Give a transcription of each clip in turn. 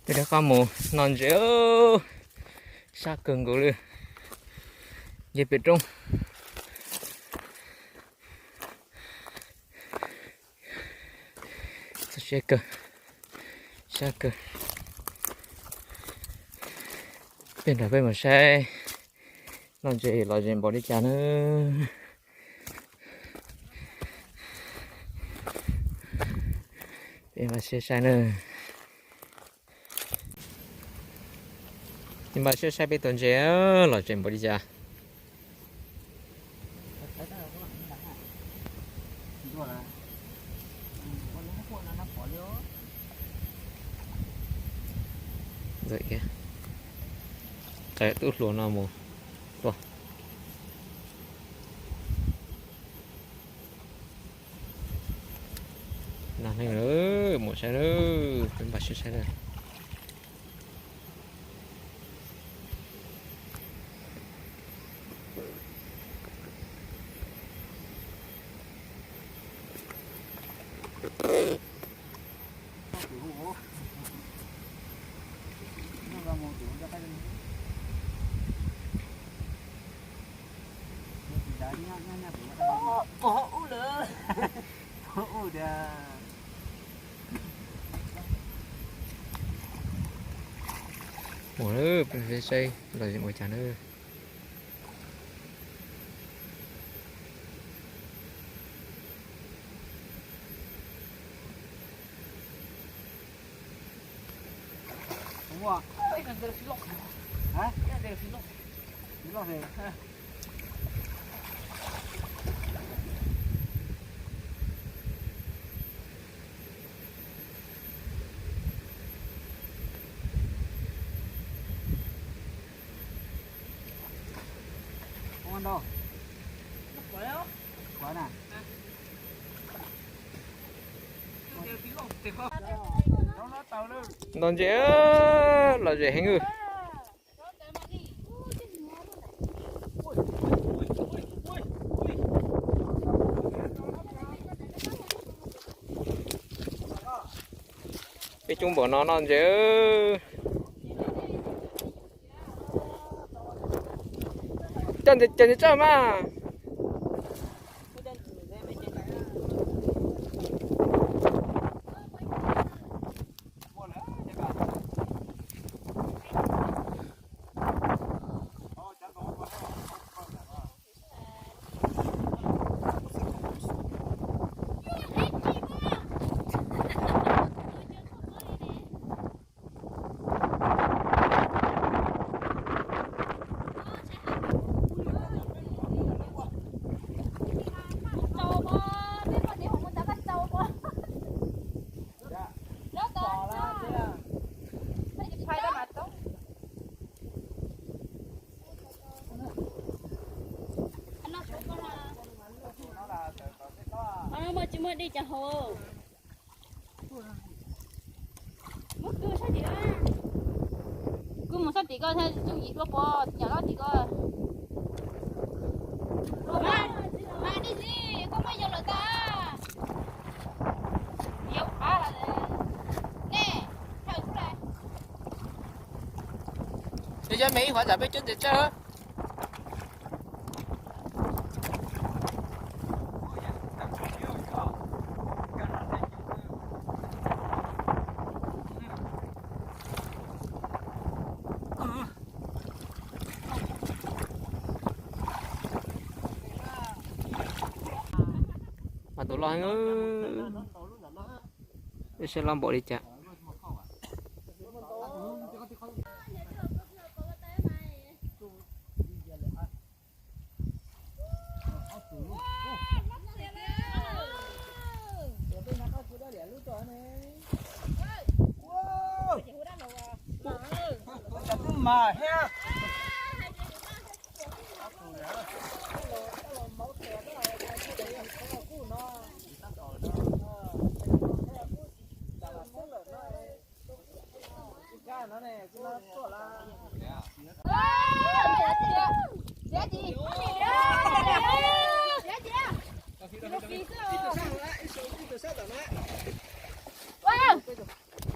Peb rov qab mus noj ntses, sab kawg nkaus li, nce pem roob. Txog siab kawg, sab kawg. Peb nrog peb mus saib noj ntses lom zem npaum li cas na. Peb npaj siab saib na. Peb npaj siab saib peb tus ntses lom zem npaum li cas. Ntxawm, qe tub hluas no mus tuaj. Nag neeg lawm, mus saib lawm, peb npaj siab saib lawm. Mus lawm, peb saib lom zem ua cas na. Noj ntses lom zem heev. Peb coob npaum no noj ntses. Coj ntses, coj ntses tso mas. Tsis muaj dej cas haus. Muab kwv sab tim, kwv mus sab tim ko, yooj yim dua pov nyom loj tim ko. Mas dej txiv, koj muab yau lawm tas. Yau av ne, hawm xub lawm. Yog cov me ib huav tsam peb coob ntses tsawg. Mas tus loj heev, peb saib loj npaum li cas.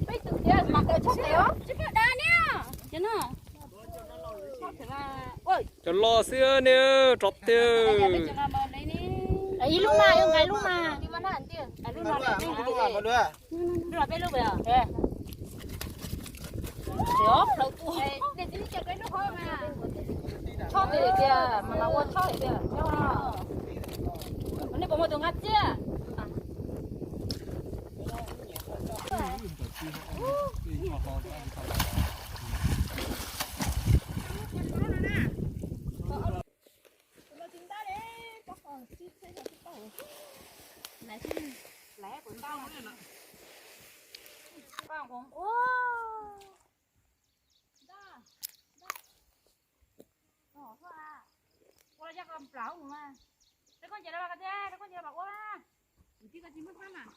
Peb tus tias mas kawg tshaj tes os. Los xwb ne, rov twg. Ib lub mas, yuav nqa ib lub mas. Lub los peb lub. Chob tiag tiag, mas ua chob tiag. Nej puas muaj tus nqa tsiaj? Ua yog koj nplaum mas, rau koj nce los koj thiab, rau koj nce los ua. Kwv tij koj tsis muaj hnab mas.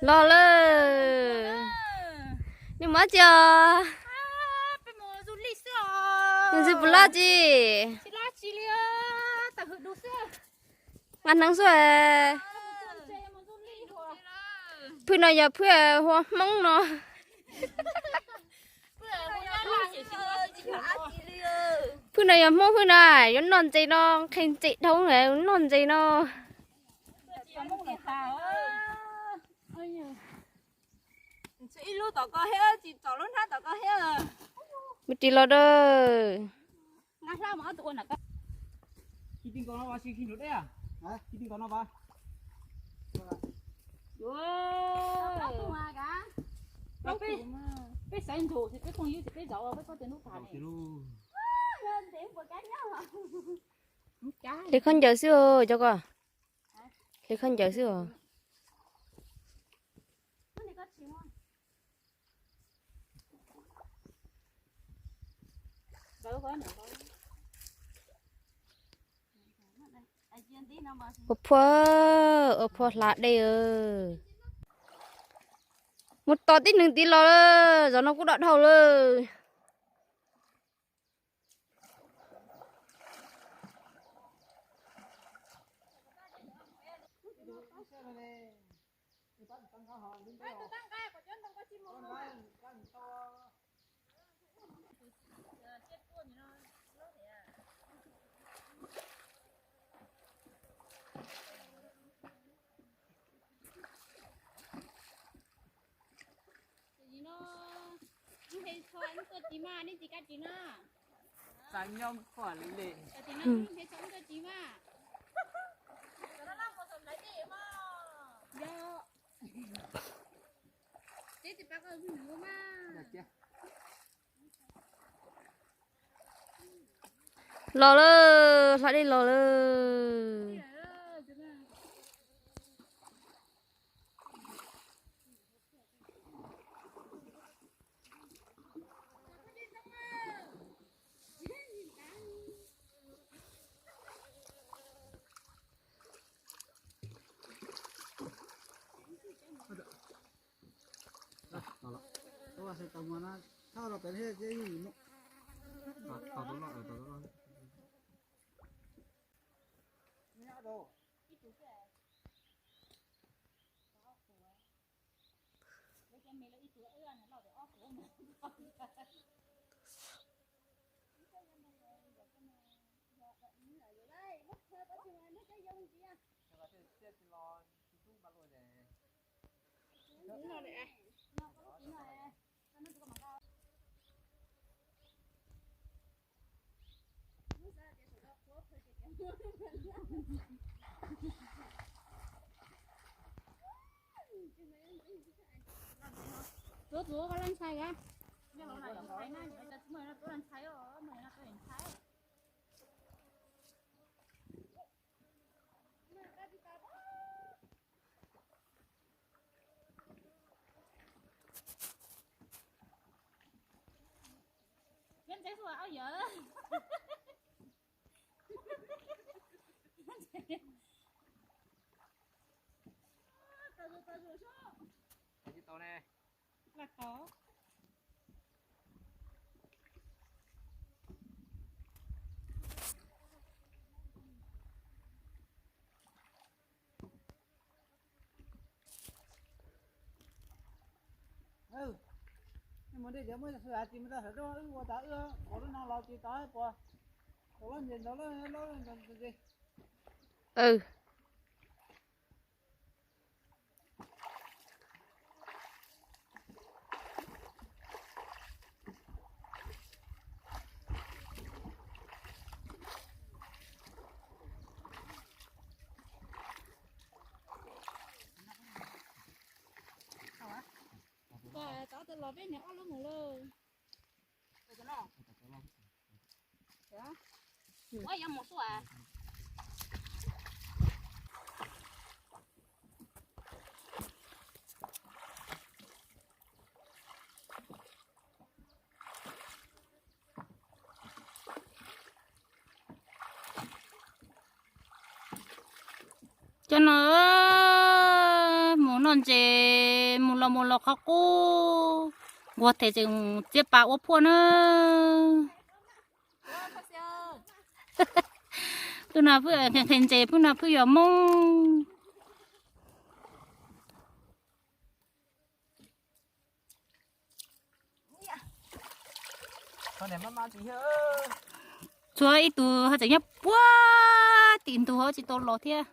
Los lawm. Nej mus dab tsi os? Mus ntxig puas loj tsi? Nqa hneev xwb. Phwj no yog phwj hua Hmoob no. Phwj no yog Hmoob phwj na, yuav noj ntses no, qhia ntses dhau, noj ntses no. Mus ris los dawb. Hliv khaub ncaws xwb os cov ko. Hliv khaub ncaws xwb os. Ua phua, ua phua hla dej. Mus tos tib neeg tid los, zov no kuj dom dhau lawm. Tuaj tsis mas, nej tsis kav tsis no. Txav nyob quaj li li. Tuaj tsis mas. Yog. Tsis pab koj mus mas. Los lawm, hla dej los lawm. Tuav tuav koj laj ntshai a. Tuav laj ntshai. Peb ntxeev xwb au yawm. Tsis tau ne. Laj tau. Mus dej cov muab xwb as, tsis mus tau sawv dawb, wb ua tas wb ua lub no los tsis tau puas, tau loj nce ntau loj loj ntau ntau. Tov tus los peb niam ob lub mus lauj. Ua yuav mus xwb as. Cov no mus noj ntses, mus los mus los qhov qub, nquag tes tseem txiav pas ua phuaj na. Pwj no pwj nqhis ntses, pwj no pwj yog Hmoob. Tshuav ib tug ho tseem nyob puag tim ntug ho tsis tau los thiab.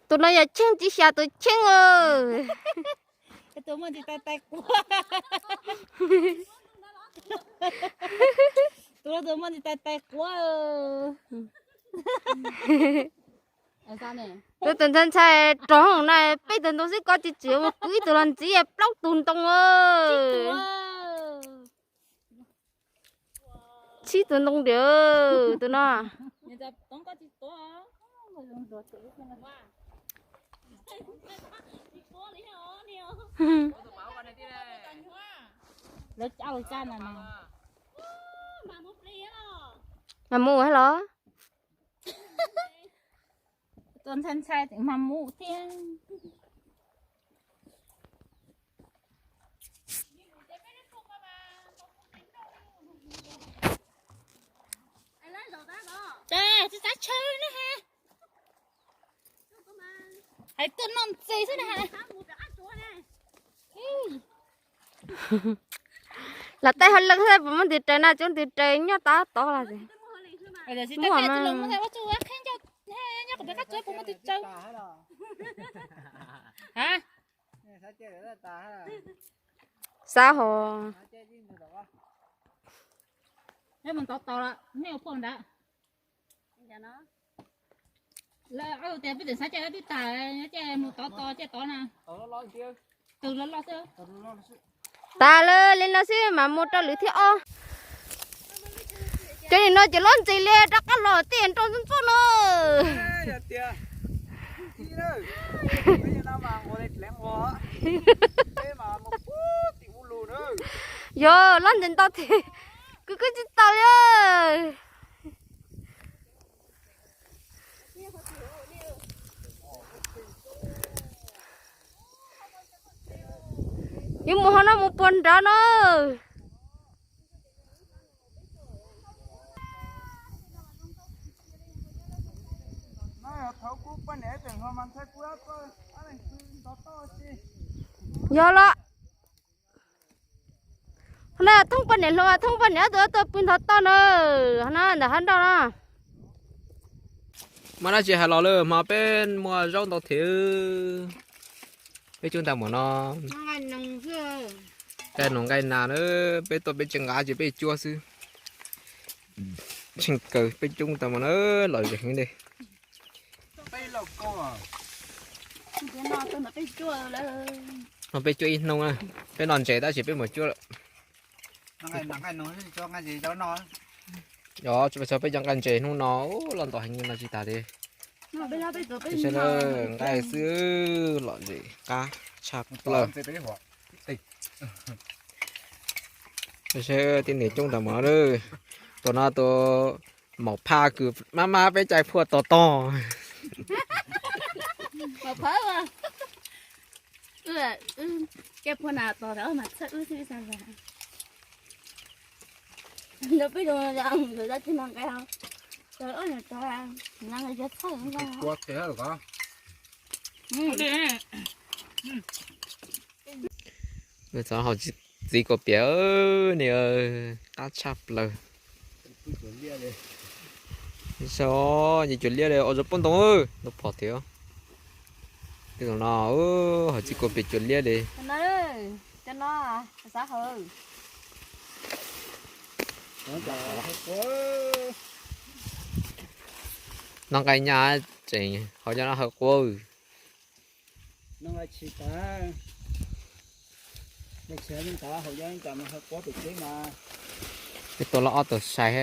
Tus no yog Tsheej Tsis Xya tus Tsheej. Tus muaj ntsis tais tais quav. Tus no tus muaj ntsis tais tais quav. Tus ntxhais ntxhais rov na, peb tug ntoo xwb koj tsis tsim mus kwv ib tug los ntxiv plaub tug ntoo. Tsib tug ntoo diam tus no. Lawv cab lawv cab no no. Mas mus los. Tus ntxhais ntxhais tseem mas mus thiab. Tsis txav chaw na ha. Hais tuaj noj ntses xwb na ha. Los tej hauj lwm xwb puas muaj tis raws na, tsob tis raws nyob tab tod los. Muaj mas. Xav hos. Tias peb tseem xav caij twb tag, caij mus tod tod caij tod na. Tas lawm li no xwb mas mus rau lwm thib ob. Cov nim no ces loj ntxim li rov qab los tej nrau ntxuaj ntxuaj no. Yog loj ntxim ntau thiab, kuv kuj tsis tau li. Yuav mus hauv no mus puag nrad no. Yog los. Qhov no thoob poj niam hluas, thoob poj niam ob tug tuaj pw nthov toj na. Qhov no ntawm hab nroj no. Muaj dab tsi hais los lawm, hmo peb muaj zaub ntau thiab. Peb cuab ntag mas no. Nqaij no nqaij nas na, peb tuaj peb tsis nqa ces peb cuab xwb. Tseem kawg peb cuab ntag mas na, lom zem heev li. No peb cuab ib hnub na, peb noj ntses tab sis peb mus cuab lawm. Os, peb cov nqaij ntses hnub no loj ntau heev no tsis tas li. Nqaij xwb lom zem qab tshaj plaws. Saib tib niag coob tag mov, tus no tus maum phaj kws mab mab peb caij phuaj tog tog. Caij phuaj na tog mas txhawj wb xwb. Peb zoo tsis no nqe, txhawj. Nws txov hauv txiv kaus piam ni, qab tshaj plaws. Saib, yog cuam liab li, ua zoo poj ntoo, ntoo phom thiab. Tej zaum no hauv txiv kaus piam cuam liab li. Noj nqaij nyaj tseem hauv cov no hawv quav. Peb tua los ob tug sai.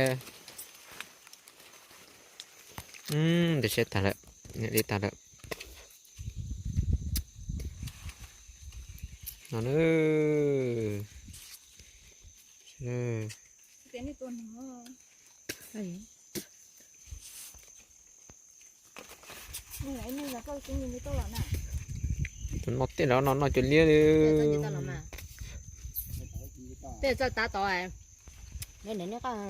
Ntawm seb tag lawm, li tag lawm. No na. Tus no tej zaum no noj cuam liab li. Tej txawj tav tod, neb neb qaj.